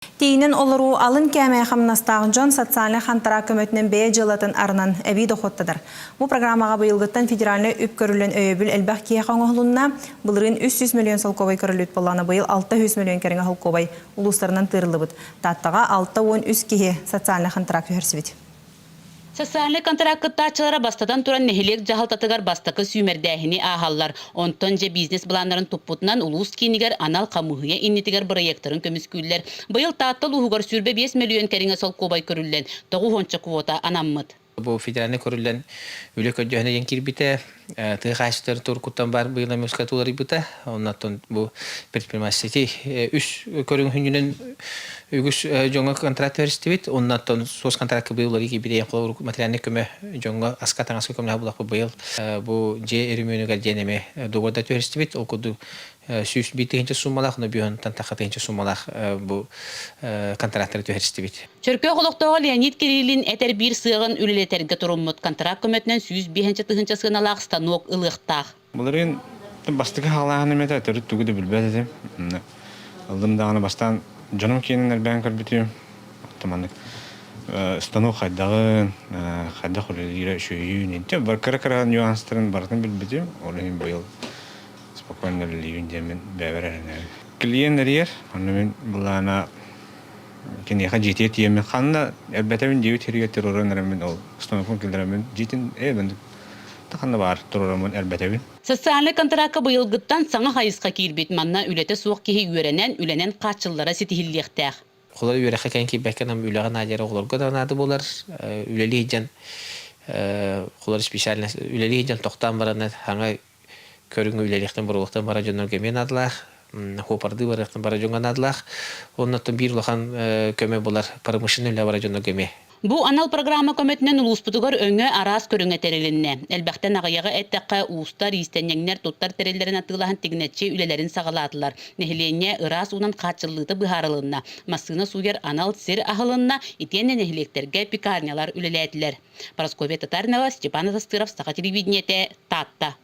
Тиийинэн олоруу алын кээмэйэ хамнастаах дьон социальнай хантараак көмөтүнэн бэйэ дьыалатын арынан эбии дохуоттанар. Бу программаҕа быйылгыттан федеральнай үп көрүллэн өйөбүл элбэх киһиэхэ оҥоһулунна. Былырыын 300 миллион солкуобай көрүллүбүт буоллаҕына, быйыл 600 миллион кэриҥэ солкуобай улуустарынан тыырыллыбыт. Тааттаҕа 63 киһи социальнай хантараак түһэрсибит. Социальнай контракт кыттааччылара бастатан туран нэһилиэк дьаһалтатыгар бастакы сүүмэрдээһини ааһаллар. Онтон дьэ бизнес-былааннарын туппутунан улуус киинигэр анал хамыыһыйа иннитигэр бырайыактарын көмүскүүллэр. Быйыл Таатта улууһугар 25 мөлүйүөн кэриҥэ солкуобай көрүллэн, тоҕус уонча квота анаммыт. Бу федеральнай көрүллэн үлэ көрдөөһүнэ диэн киирбитэ. Тыа хаһаайыстыбаларын туркуттан баар быйыл эмискэ уларыйбыта. Оннуттан бу предпринимательство үс көрүҥ хүннүнэн үгүс дьоҥҥо контракт түһэристибит. Оннуттан суос контракт быйыл уларыы киирбитэ холобур материальнай көмө дьоҥҥо аска таҥаска көмөлөһө булахпыт быйыл бу дьиэ өрөмүөнүгэр диэн эмиэ договорда түһэристибит. Ол курдук 101 тыһыынча суумалаах, но бүйүөнтэн тахха тыһыынча суумалаах бу контрактары түһэристибит. Чөркөөх олохтооҕо Леонид Кириллин этэр биир сыаҕын үлэлэтэргэ туруммут. Контракт көмөтүнэн 105 тыһыынча сыаналаах станок ылыахтаах. Былырыын бастакы хаалааһыным этэ, төрүт тугу да билбэт этим. Ыллым даҕаны бастаан дьонум киэнин элбээн көрбүтүм. Маннык станок хайдаҕын, хайдах үлэлиирэ үчүгэйин, кыра-кыра нюанстарын барытын билбитим. Ол иһин быйыл спокойно үлэлиибин диэммин бэйэбэр эрэнэбин. Клиент эрийэр, онно мин былаана киниэхэ дьиэтигэр тиийэммин ханна элбэтэбин диэбит сиригэр туруоран эрэммин ол станокпун киллэрэммин дьиэтин ээ ханна баар туруораммын элбэтэбин. Социальнай контракка быйылгыттан саҥа хайысха киирбит. Манна үлэтэ суох киһи үөрэнэн, үлэнэн хааччыллара ситиһиллиэхтээх. Холор үөрэххэ кэлэн киирбэккэ нам үлэҕэ наадыйар оҕолорго да наада буолар. Үлэлии сылдьан холор специальность үлэлии сылдьан тохтоон баран саҥа көрүҥ үлэлиэхтэн боруохтан бара дьоннорго эмиэ наадалаах, хуопардыы барыахтан бара дьоҥҥо наадалаах. Оннуттан биир улахан көмө булар промышленный үлэ бара дьоннорго эмиэ. Бу анал программа көмөтүнэн улууспутугар өҥө араас көрүҥэ тэрилиннэ. Элбэхтэн аҕыйаҕы эттэххэ, уустар, иистэнньэҥнэр туттар тэриллэрин атыылаһан тигинэччи үлэлэрин саҕалаатылар. Нэһилиэнньэ ыраас уунан хааччыллыыта быһаарылынна, массыына сууйар анал сир аһылынна, итиэннэ нэһилиэктэргэ пекарнялар үлэлээтилэр. Парасковья Татаринова, Степан Атастыров, Саха телевидениетэ, Таатта.